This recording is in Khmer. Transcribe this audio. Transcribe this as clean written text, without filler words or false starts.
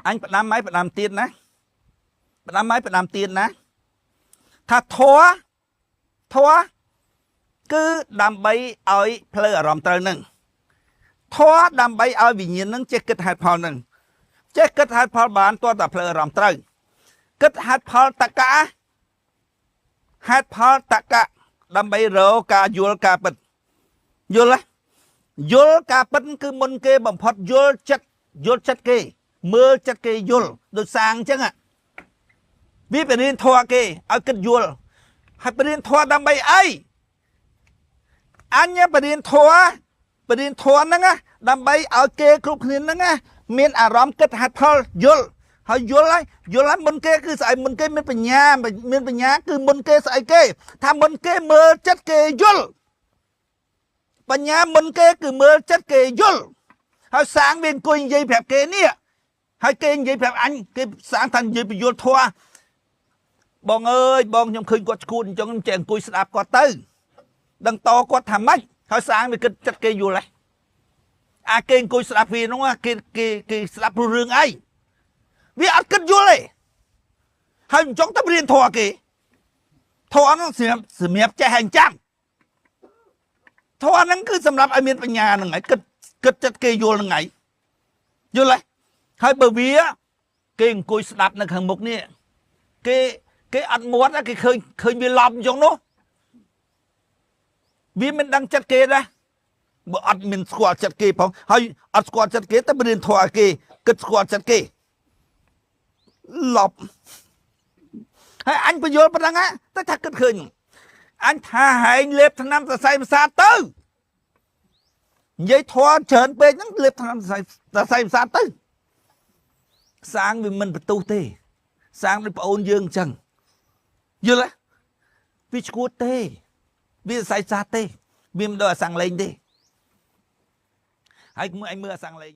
អញផ្ដាំឲ្យផ្ដាំទៀតណាផ្ដាំឲ្យផ្ដាំទៀតណាថាធัวធัวគឺដើម្បីឲ្យផ្លូវអារម្មណ៍ត្រូវនឹងធัวដើម្បីឲ្យវិញ្ញាណនឹងចេះគិតហេតុផលនឹងចេះគិតហេតុផលបានទាល់តែផ្លូវអារម្មណ៍ត្រូវគិតហេតុផលតកៈហេតុផលតកៈដើម្បីរកការយល់ការពិតយល់ទេយល់ការពិតគឺមុនគេបំផុតយល់ចិត្តយល់ចិត្តគេមើលចិត្តគេយល់ដូចសាងអញ្ចឹងវាបរៀនធម៌គេឲ្យគិតយល់ហើយបរៀនធម៌ដើម្បីអីអញបរៀនធម៌បរៀនធម៌ហ្នឹងដើម្បីឲ្យគេគ្រប់គ្នាហ្នឹងមានអារម្មណ៍គិតហេតុផលយល់ហើយយល់ហើយយល់ហើយមុនគេគឺស្អីមុនគេមានបញ្ញាមានបញ្ញាគឺមុនគេស្អីគេថាមុនគេមើលចិត្តគេយល់បញ្ញាមុនគេគឺមើលចិត្តគេយល់ហើយសាងវាអង្គុយនិយាយប្រាប់គេនេះហើយគេនិយាយប្រាប់អញគេសាងថានិយាយពយល់ធម៌បងអើយបងខ្ញុំឃើញគាត់ឈួតអញ្ចឹងខ្ញុំចេះអង្គុយស្ដាប់គាត់ទៅដឹងតគាត់ថាម៉េចហើយសាងវាគិតចិត្តគេយល់ហ៎អាគេអង្គុយស្ដាប់វានោះគេគេគេស្ដាប់ព្រោះរឿងអីវាអត់គិតយល់ទេហើយអញ្ចឹងទៅរៀនធម៌គេធម៌ហ្នឹងសម្រាប់ចេះហើយចាំធម៌ហ្នឹងគឺសម្រាប់ឲ្យមានបញ្ញាហ្នឹងហើយគិតគិតចិត្តគេយល់ហ្នឹងហើយយល់ទេហើយបើវាគេអង្គុយស្ដាប់នៅខាងមុខនេះគេគេអត់មាត់គេឃើញឃើញវាឡប់អញ្ចឹងនោះវាមិនដឹងចិត្តគេដែរបើអត់មានស្គាល់ចិត្តគេផងហើយអត់ស្គាល់ចិត្តគេតែរៀនធម៌ឲ្យគេគិតស្គាល់ចិត្តគេឡប់ហើយអញបញ្យល់ប៉ុណ្ណឹងតែថាគិតឃើញអញថាហែងលេបថ្នាំសរសៃប្រសាទទៅនិយាយធម៌ច្រើនពេកហ្នឹងលេបថ្នាំសរសៃប្រសាទទៅសាងវាមិនបន្ទុះទេសាងដូចប្អូនយើងអញ្ចឹងយល់ទេវាឈួតទេវាសរសៃប្រសាទទេវាមិនដូចអាសាំងលេងទេហើយមើលអញមើលអាសាំងលេង។